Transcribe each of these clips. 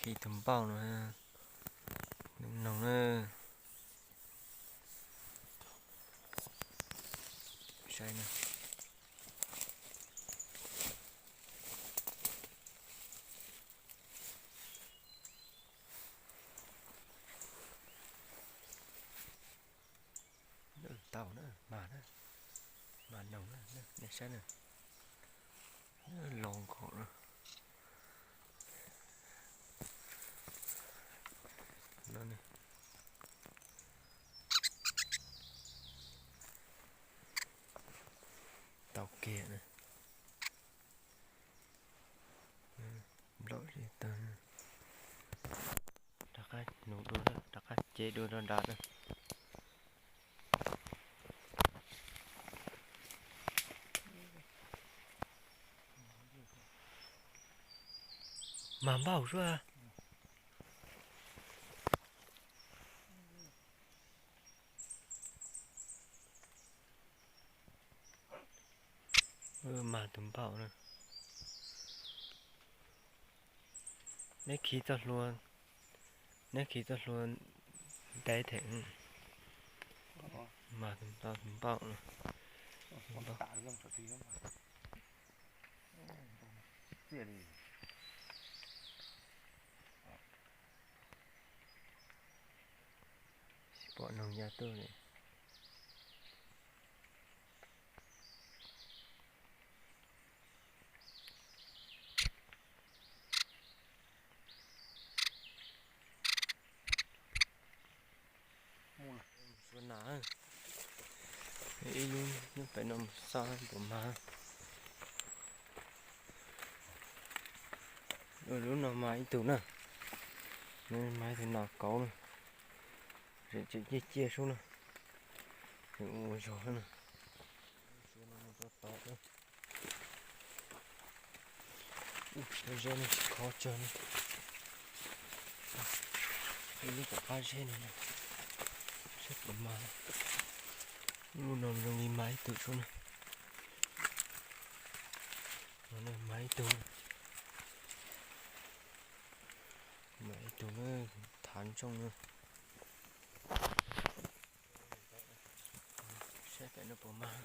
Li tus npauj no, noog na. Saib na. Tau na, mas na, mas noog na, nej saib na. Los nkaus na. No ne. Tau kiag na. Nplaum li tag. Rov qab nug dua, rov qab cev dua rau nrad na. Mas npauj suab. Mas tus npauj na. Neb khi txoj hlua, neb khi txoj hlua ntev them. Mas tus npauj, tus npauj. Tsis pom noog ya tuaj li. Ib lub nyob pem no mus xauj puas mag. Lub no mag ib tug na. Mag ib tug nas kauv na. Tseem ciaj ciaj sub na. Tseem ua zog na. Ub, lub zeb no tsis khov tsawg li. Ib lub tom qab zeb no, saib puas mag. Lub no zoo li mag ib tug sub na. Mag ib tug, mag ib tug na, thav ntsooj na. Saib pem no puas mag.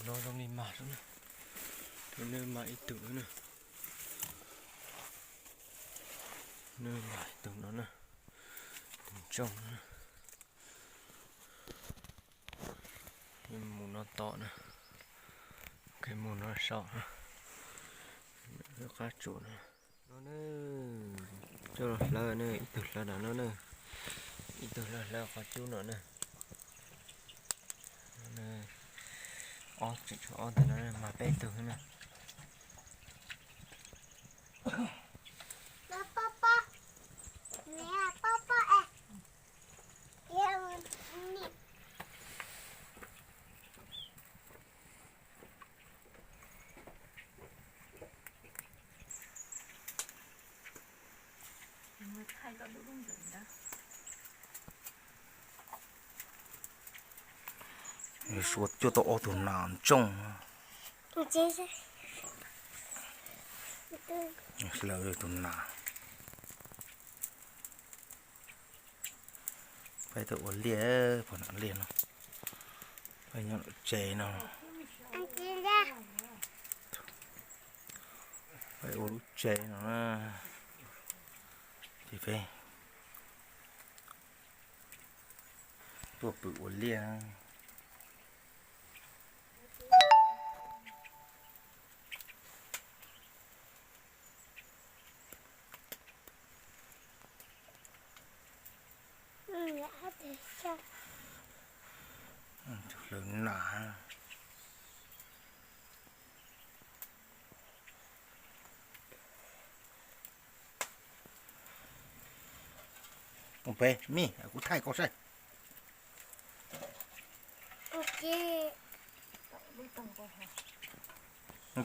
No zoo li mag xwb na. Tus no mag ib tug na. No mag ib tug no na. Tus ntsooj na. Mus no tom na. Mus no saum na. Lub qab tsuas no. No na, coj los hlawv na, ib tug hlawv nram no na. Ib tug hlawv hlawv qhov cub no na. Ob, tseem tshuav ob tug no, mag peb tug na. Suav cuab tau ob tug nas ntsooj. Hlawv tus nas. Peb tuaj ua liaj, pog nam liaj no. Peb nyob lub tsev no. Peb ua lub tsev no na. Ces peb tuaj pw ua liaj. Hlawv nas. Mus pem, Mim, kuv thaij koj saib. Mus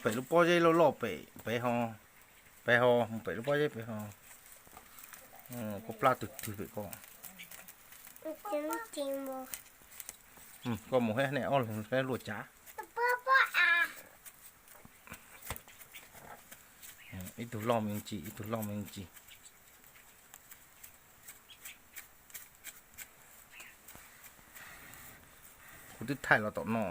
pem lub pob zeb loj loj pem, pem ho, pem ho, mus pem lub pob zeb pem ho. Koj plab twg twg pem koj. Koj mus hab nej ob leeg saib luaj cav. Ua, Ib tug loj me ntsis, ib tug loj me ntsis. Kuv twb thaij los tom no.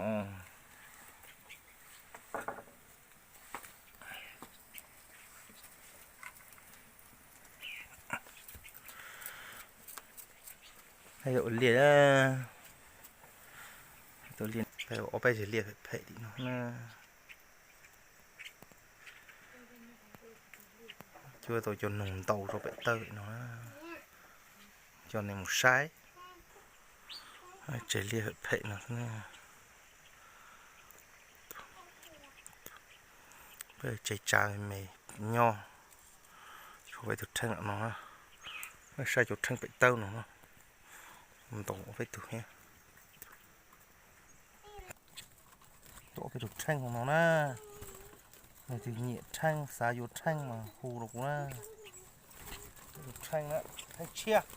Ua liaj, ob peb zeg liaj phem phem tim no na. Cuab tau cov noog ntau rau pem tawb no, coj nej mus saib. Tsev liaj phem no. Peb tsev tsav me me nyob, tshuav peb tus rheej no. Saib cov rheej pem tawb no, ntau peb tug thiab. Tuaj peb tus rheej no na. Leej twg nyiam rheej xav yuav rheej mas hu rau kuv na. Peb tus rheej na, rheej tshiab.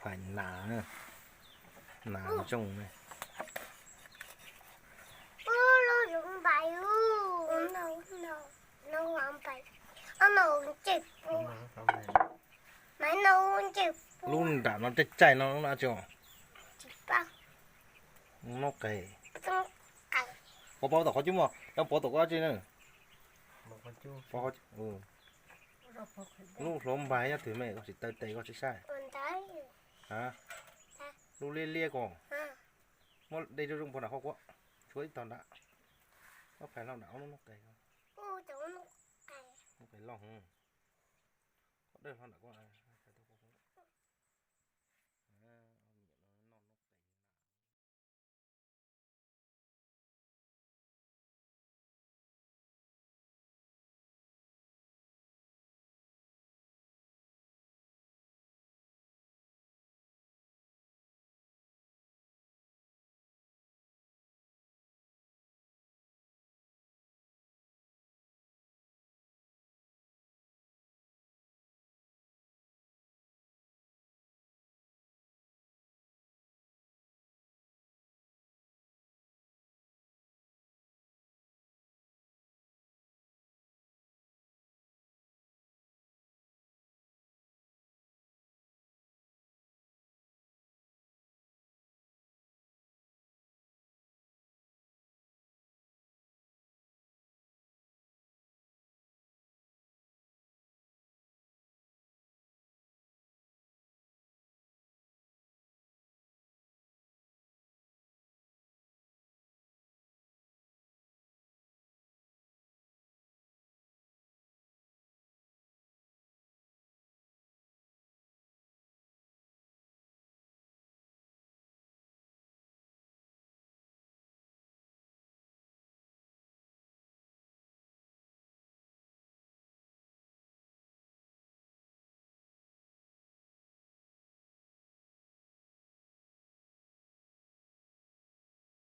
Phais nas, nas zoo ne. Lub nram no tej caij no lub na tsis, noj qes. Pov pov tom qhov cub mog, cov pov tom qhov tsi na. Lub hlob npag nyob twg me, koj tsis taw tes koj tsis saib. Lub liab liab ko, muab de zoo zoo pov nram qhov kuab, tshuav ib tog nrad, muab phais hlo nram ob lub noj qes, noj qes loj, qhov dawb hlo nram ko.